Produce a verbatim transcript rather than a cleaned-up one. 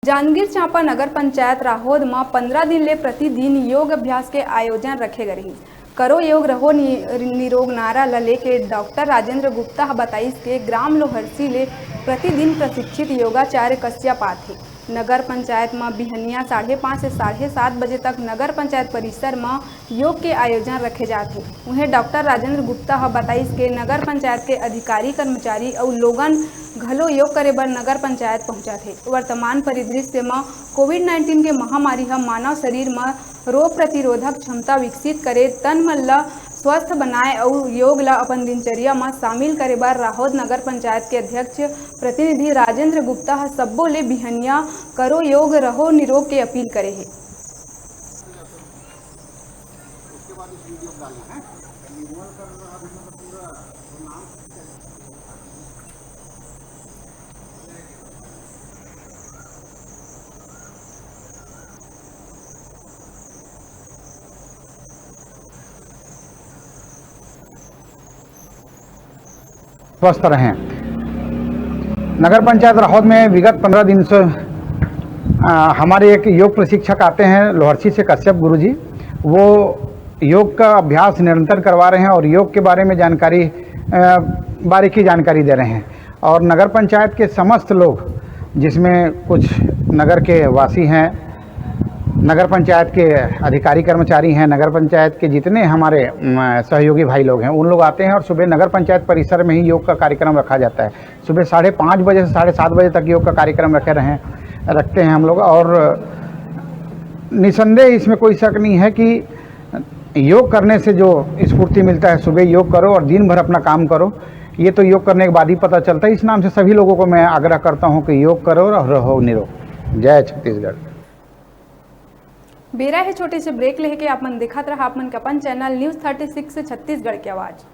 जांजगीर चांपा नगर पंचायत राहोद म पंद्रह दिन ले प्रतिदिन योग अभ्यास के आयोजन रखे गे रहिस। करो योग, रहो नि-, निरोग नारा ल लेके डॉक्टर राजेंद्र गुप्ता ह बताइस के ग्राम लोहरसी ले प्रतिदिन प्रशिक्षित योगाचार्य कस्या पात हे। नगर पंचायत म बिहनिया साढ़े पाँच से साढ़े सात बजे तक नगर पंचायत परिसर म योग के आयोजन रखे जात हे। उहें डॉक्टर राजेंद्र गुप्ता ह बताइस के नगर पंचायत के अधिकारी, कर्मचारी अउ लोगन घलो योग करे बर नगर पंचायत पहुंचत हे। वर्तमान परिदृश्य म कोविड नाइन्टीन के महामारी ह मानव शरीर म रोग प्रतिरोधक क्षमता विकसित करे, तन मन ल स्वस्थ बनाए अउ योग ल अपन दिनचर्या म शामिल करे बर राहोद नगर पंचायत के अध्यक्ष प्रतिनिधि राजेंद्र गुप्ता ह सब्बो ले बिहनिया करो योग, रहो निरोग के अपील करे हे। स्वस्थ रहें। नगर पंचायत राहोद में विगत पंद्रह दिन से, आ, हमारे एक योग प्रशिक्षक आते हैं लोहरसी से, कश्यप गुरुजी। वो योग का अभ्यास निरंतर करवा रहे हैं और योग के बारे में जानकारी, आ, बारीकी जानकारी दे रहे हैं। और नगर पंचायत के समस्त लोग, जिसमें कुछ नगर के वासी हैं, नगर पंचायत के अधिकारी कर्मचारी हैं, नगर पंचायत के जितने हमारे, म, सहयोगी भाई लोग हैं, उन लोग आते हैं और सुबह नगर पंचायत परिसर में ही योग का कार्यक्रम रखा जाता है। सुबह साढ़े पाँच बजे से साढ़े सात बजे तक योग का कार्यक्रम रखे रहें, रखते हैं हम लोग। और निसंदेह इसमें कोई शक नहीं है कि योग करने से जो स्फूर्ति मिलता है, सुबह योग करो और दिन भर अपना काम करो, ये तो योग करने के बाद ही पता चलता है। इस नाम से सभी लोगों को मैं आग्रह करता हूँ कि योग करो और रहो निरोग। जय छत्तीसगढ़। बेरा हे छोटे से ब्रेक लेके, आप मन देखत रहा आप मन के अपन channel news thirty six Chhattisgarh के आवाज़।